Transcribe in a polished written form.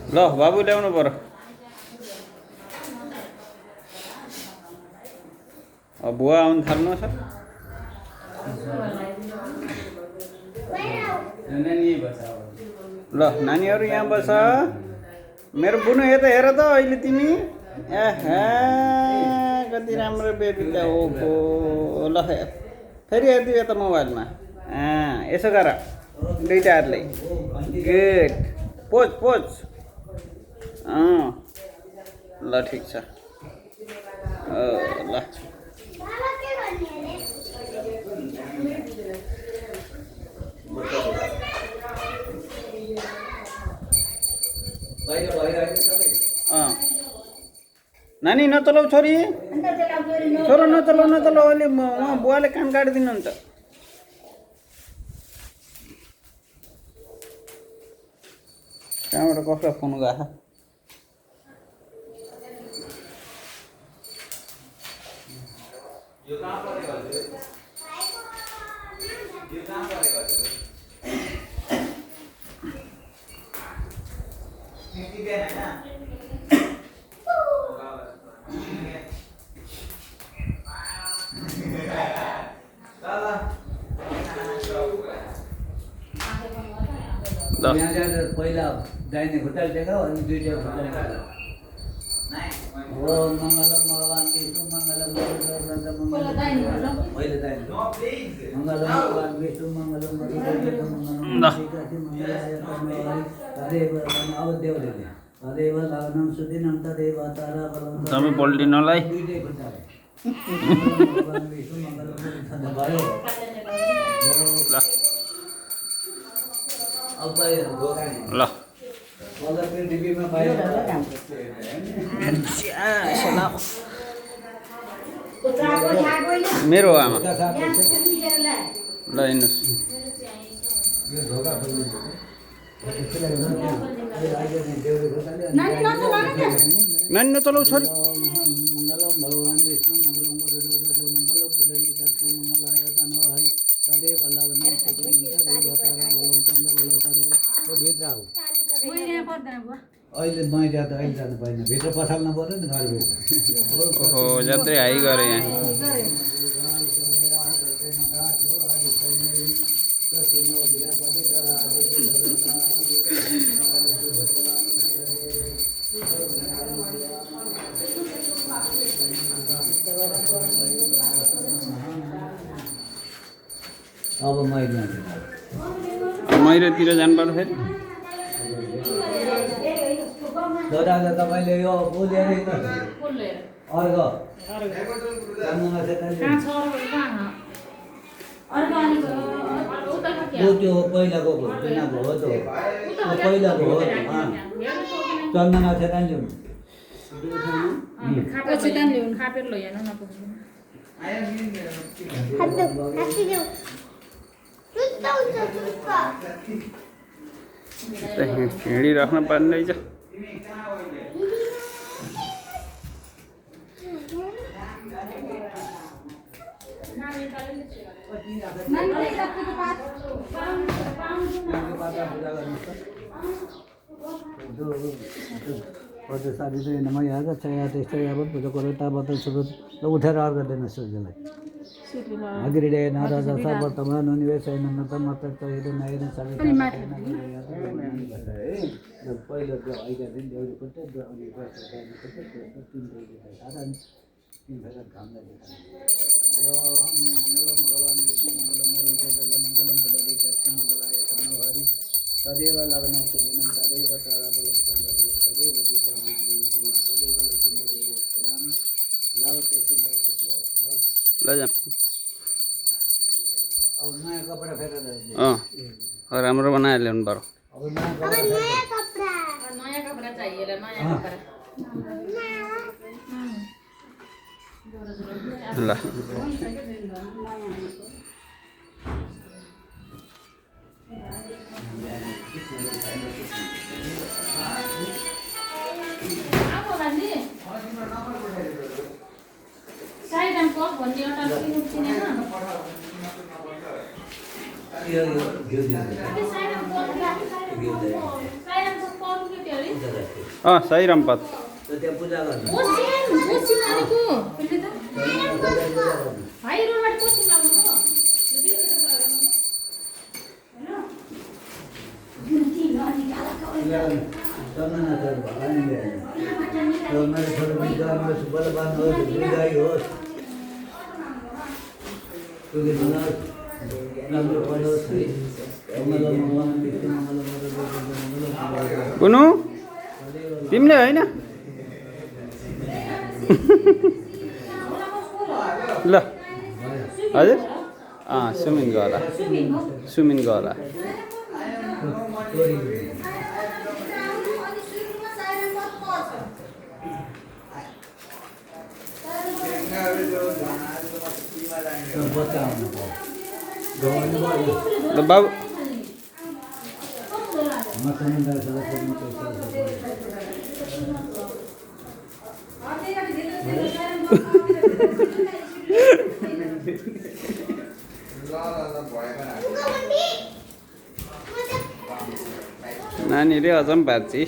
ल बाबु ल्याउनु पर्यो बुवा आउनु थाल्नु छ ल नानीहरू यहाँ बस मेरो बुनु यता हेर त अहिले तिमी कति राम्रो बेबी त ओहो ल फेरि हेरिदियो यता मोबाइलमा यसो गर दुईटा हातले गुड पोज पोज ल ठिक छ ल नानी नचलाऊ छोरी छोरो नचलाऊ नचलाऊ अहिले उहाँ बुवाले कान काटिदिनुहुन्छ कहाँबाट कसलाई फोन गएको पहिला दाहिने खुट्टाले टेकाऊ अनि दुईटा खुट्टाले टेकाऊ ओम मङ्गलम भगवान् विष्णु मङ्गलम पहिला दाहिने मङ्गलम भगवान् विष्णु मङ्गलम तदेव अब देवले तदेव लग्नं सुदिनं तदेव तारा बलं तपाईँ पल्टिनलाई दुईटै खुट्टाले भगवान् विष्णु मङ्गलम भयो ल मेरो आमा ल हिँड्नुहोस् नानी नचलाऊ छोरी मङ्गलम भगवान् विष्णु मङ्गलम मङ्गलम पुण्डरीकाक्षी मङ्गलाय तनो हरि तदेव लग्नं सुदिनं तदेव तारा बलं चन्द्र बलं तदेव त्यो भित्र हो अहिले मैले जाँदा अहिले जानु पाइनँ भित्र पठाल्नु पर्यो नि घरभित्र ओहो जत्रै हाई गरे यहाँ अब मैले मैरेतिर जानु पर्यो फेरि दादा तपाईँले यो बोलेर अर्को त्यो पहिलाको चुनावको हो त पहिलाको हो चन्दना छेतान ल्याउनु हिँडिराख्न पर्ने रहेछ साथी चाहिँ नम यहाँ छया त्यस्तै अब पूजा गऱ्यो ताबत सुरत ल उठेर अर्को दिन सूर्यलाई अग्रिडे नाराज सर्वतमा निवेश नतम तत्त हेदे नयन सबै पहिलो त्यो आइका दिन देउरी कुट्टे अनि तीन फेर घामलाई यो मङ्गलम भगवान् विष्णु मङ्गलम मङ्गलम पुण्डरीकाक्षी मङ्गलाय तनो हरि तदेव लग्नं सुदिनं तदेव तारा बलं चन्द्र बलं तदेव विद्या तदेव लक्ष्मीपति हेरामि लावते सुन्दरते शिवाय ल जा अब नयाँ कपडा फेरेर राम्रो बनाएर ल्याउनु पर्यो अब नयाँ कपडा नयाँ कपडा चाहिए नयाँ कपडा ल साईराम पद त्यहाँ पूजा गर्नु मेरो छोरो विद्वान बलवान होस् दीर्घायु होस् राम्रो पढोस् कुनु तिमीले होइन ल हजुर सुमिन गला सुमिन गला ल बाबु नानीले अझ पनि भाँच्ची